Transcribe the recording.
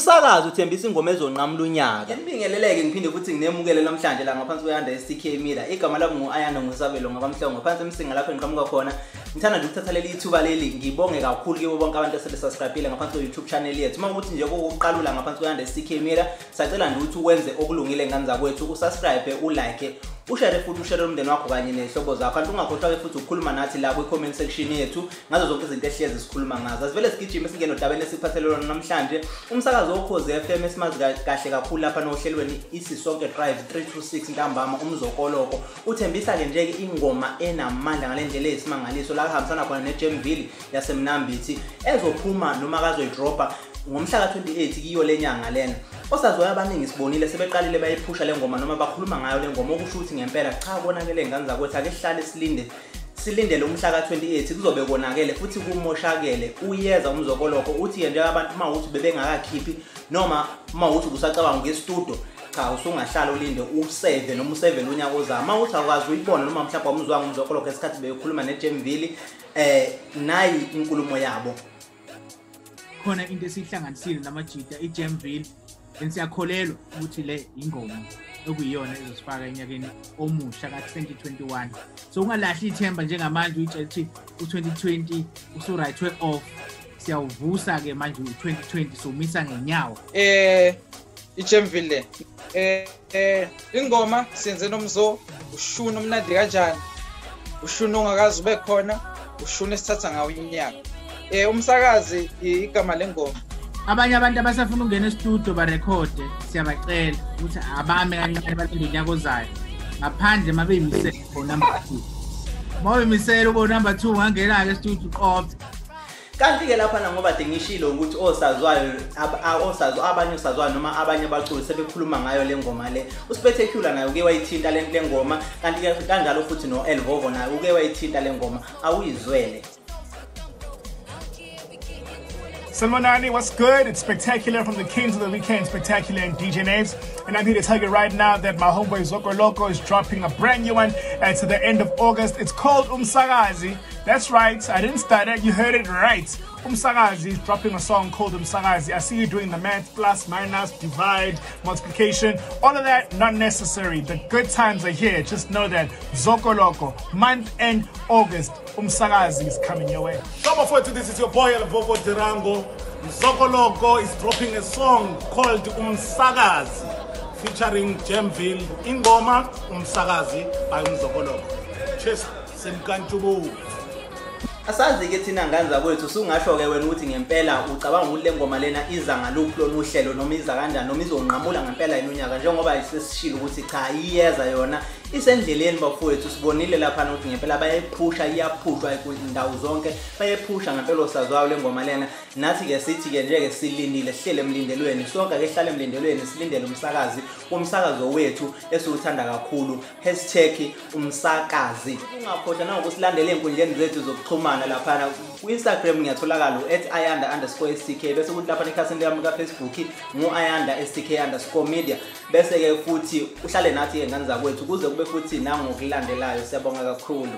Umsakazi uthembisa ingoma ezonqamula unyaka. Nibingeleleke ngiphinde futhi nginemukele namhlanje la ngaphansi kwe-Ayanda STK Media. Igama lami ngu-Ayanda Ngusabelo ngakwamhlongo ngaphansi emsinga lapho engiqhamuka khona. Ngithanda nje ukuthatha leli ithuba leli ngibonge kakhulu kibo bonke abantu asebesubscribe ngaphansi kwe-YouTube channel yethu. Uma ukuthi nje kokuqalula ngaphansi kwe-Ayanda STK Media, sacela nje ukuthi wenze okulungile ngane zakwethu, usubscribe, ulike, ushare futhi ushare umndeni wakho kanye nezihlobo zakho. Kanti ungakhohlwa ke futhi ukukhuluma nathi la kwi-comment section yethu ngazo zonke izinto esihlezi sikhuluma ngazo. Asivele sigijime singene odabeni esiphathele lona namhlanje. Umsakazo woKhozi FM esimazi kahle kakhulu lapha nohlelweni Isisonke Drive 326 ntambama uMzokoloko uthembisa ke nje ingoma enamandla ngalendlela eyisimangaliso la kuhambisana khona neJamville yaseMnambithi ezophuma noma kazoyidropa ngomhla ka-28 kiyo lenyanga lena. Osaziwayo abaningi sibonile sebeqalile bayiphusha le ngoma noma bakhuluma ngayo le ngoma, okusho ukuthi ngempela cha konakele ngane zakwethu, ake sihlale silindele umhla ka-28 kuzobe konakele futhi kumoshakele. Uyeza uMzokoloko uthi nje abantu uma ukuthi bebengakakhiphi noma uma ukuthi usacabanga ngestudio, cha usungahlala ulinde useve noma useve unyaka ozayo. Uma uthi awukwazi uyibona noma mhlawumbe awumzwanga uMzokoloko ngesikhathi bekhuluma neJamville, nayi inkulumo yabo. Khona into esihlanganisile namajita iJamville, siyakholelwa ukuthi le ingoma okuyiyona ezosifaka enyakeni omusha ka-2021. So ungalahli ithemba njengamanje uyitshela ukuthi u-2020 usu-write off. Siyawuvusa-ke manje u-2020 siwumisa ngenyawo. iJamville ingoma senze nomzo ushuni omnandi kanjani, ushuni ongakaze ube khona, ushuni esithatha ngawo iminyaka. Umsakazi igama lengoma. Abanye abantu abasafuna ukungena estudio barekhode, siyabacela ukuthi abame kancane balinde unyaka ozayo. Ngaphandle uma beyimisele for number 2. Uma uyimisele ube number 2 ungangena-ke estudio uqophe. Kanti-ke laphana ngoba de ngishilo ukuthi osaziwayo abanye osaziwayo noma abanye abaculi sebekhuluma ngayo le ngoma le. USpectacular naye uke wayithinta le ngoma, kanti-ke kanjalo futhi no-Elvovo naye uke wayithinta le ngoma, awuyizwele. Sanibonani, what's good? It's Spectacular from the Kings of the Weekend, Spectacular and DJ Naves. And I'm here to tell you right now that my homeboy Zokoloko is dropping a brand new one at the end of August. It's called Umsakazi. That's right, I didn't stutter, you heard it right. Umsakazi is dropping a song called Umsakazi. I see you doing the math, plus, minus, divide, multiplication, all of that, not necessary. The good times are here. Just know that Zokoloko, month end August, Umsakazi is coming your way. Number 42, this is your boy Elvovo Durango. Zokoloko is dropping a song called Umsakazi, featuring Jamville. Ingoma Umsakazi by Umzokoloko. Cheers, Simkanchubu. Asazi-ke thina ngane zakwethu, usungasho-ke wena ukuthi ngempela ucabanga ukuthi le ngoma lena iza ngaluphi lolu uhlelo noma iza kanjani noma izonqamula ngempela yini unyaka, njengoba sesishilo ukuthi cha iyeza yona isendleleni bafowethu. Sibonile laphana ukuthi ngempela bayayiphusha, iyaphushwa indawo zonke, bayayiphusha ngempela osaziwayo le ngoma lena. Nathi-ke sithi-ke nje-ke silindile, sihlele emlindelweni sonke, ake sihlale emlindelweni silindele umsakazi, umsakazo wethu esiwuthanda kakhulu, hashtag umsakazi. Ungakhohlwa nangokusilandela ey'nkundleni zethu zokuxhumana laphana ku-Instagram ngiyatholakala @ayanda_stk, bese kuthi laphana ekhasini lami ka-Facebook ngu-ayanda_stk_media. Bese-ke futhi uhlale nathi-ke ngane zakwethu kuze kube futhi nangokulandelayo. Siyabonga kakhulu.